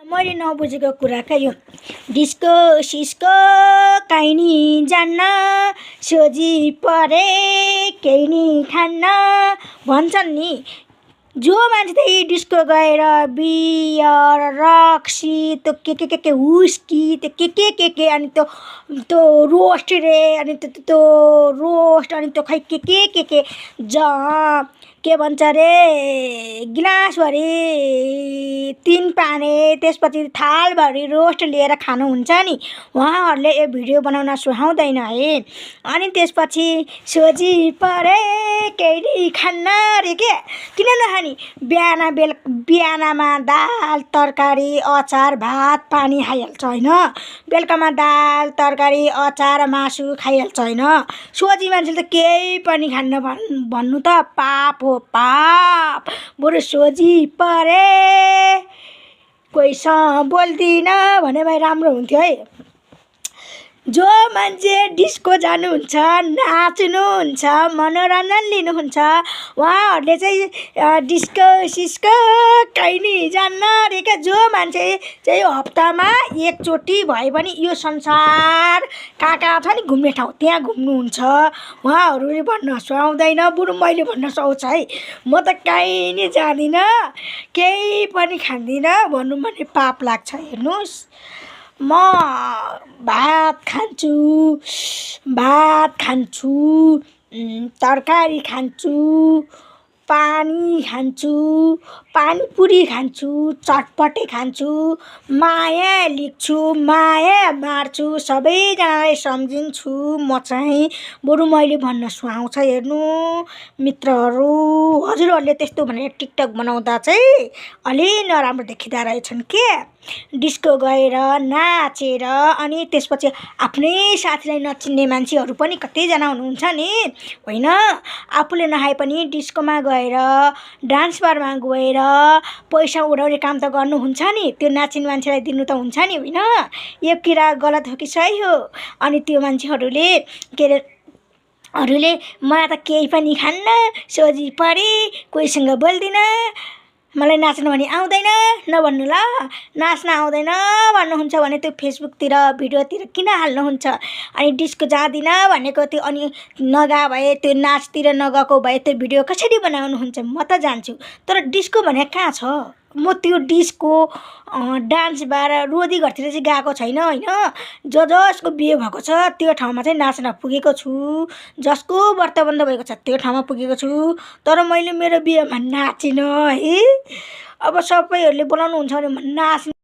मैले नबुझेको कुरा क्या यो डिस्को सिस्को काहीँ नि जान्न सोझी परे केही नि ठान्न भन्छन् नि जो मान्छे त्यही डिस्को गएर बियर रक्सी त्यो के हुस्की त्यो के अनि त्यो रोस्ट रे अनि त्यो रोस्ट अनि त्यो खै के के भन्छ रे गिलासभरि 3 पाने त्यसपछि थालभरि रोस्ट लिएर खानुहुन्छ नि उहाँहरूले यो भिडियो बनाउन सुहाउँदैन है। अनि त्यसपछि सोझी परे केही नि खान्न रे के किन नखाने बिहानमा दाल तरकारी अचार भात पानी खाइहाल्छ होइन, बेलुकामा दाल तरकारी अचार मासु खाइहाल्छ होइन। सोझी मान्छेले त केही पनि खान्न भन्नु त पाप हो पाप। बरु सोझी परे कोहीसँग बोल्दिन भने भए राम्रो हुन्थ्यो है। जो मान्छे डिस्को जानुहुन्छ नाच्नुहुन्छ मनोरञ्जन लिनुहुन्छ उहाँहरूले चाहिँ डिस्को सिस्को कहीँ नि जान्न रे क्या। जो मान्छे चाहिँ हप्तामा एकचोटि भए पनि यो संसार कहाँ छ नि घुम्ने ठाउँ त्यहाँ घुम्नुहुन्छ उहाँहरूले भन्न सुहाउँदैन। बरु मैले भन्न सुहाउँछ है। म त कहीँ नि जाँदिनँ केही पनि खाँदिनँ भन्नु भने पाप लाग्छ। हेर्नुहोस् म भात खान्छु तरकारी खान्छु पानी खान्छु पानीपुरी खान्छु चटपटे खान्छु माया लेख्छु माया बाँड्छु सबैजनालाई सम्झिन्छु। म चाहिँ बरु मैले भन्न सुहाउँछ। हेर्नु मित्रहरू हजुरहरूले त्यस्तो भनेर टिकटक बनाउँदा चाहिँ अलि नराम्रो देखिँदा रहेछन् के। डिस्को गएर नाचेर अनि त्यसपछि आफ्नै साथीलाई नचिन्ने मान्छेहरू पनि कतिजना हुनुहुन्छ नि होइन। आफूले नखाए पनि डिस्कोमा गएर डान्स बारमा गएर पैसा उडाउने काम त गर्नुहुन्छ नि, त्यो नाचिने मान्छेलाई दिनु त हुन्छ नि होइन। यो कुरा गलत हो कि सही हो। अनि त्यो मान्छेहरूले के अरे अरूले म त केही पनि खान्न सोझी परे कोहीसँग बोल्दिनँ मलाई नाच्नु भने आउँदैन नभन्नु ल। नाच्न आउँदैन भन्नुहुन्छ भने त्यो फेसबुकतिर भिडियोतिर किन हाल्नुहुन्छ। अनि डिस्को जाँदिनँ भनेको त्यो अनि नगा भए त्यो नाचतिर नगएको भए त्यो भिडियो कसरी बनाउनुहुन्छ। म त जान्छु तर डिस्को भने कहाँ छ। म त्यो डिस्को डान्स बार रोदी घरतिर चाहिँ गएको छैन होइन। जसको बिहे भएको छ त्यो ठाउँमा चाहिँ नाच्न पुगेको छु, जसको व्रत बन्द भएको छ त्यो ठाउँमा पुगेको छु तर मैले मेरो बिहेमा नाचिनँ है। अब सबैहरूले बोलाउनुहुन्छ भने नाच्नु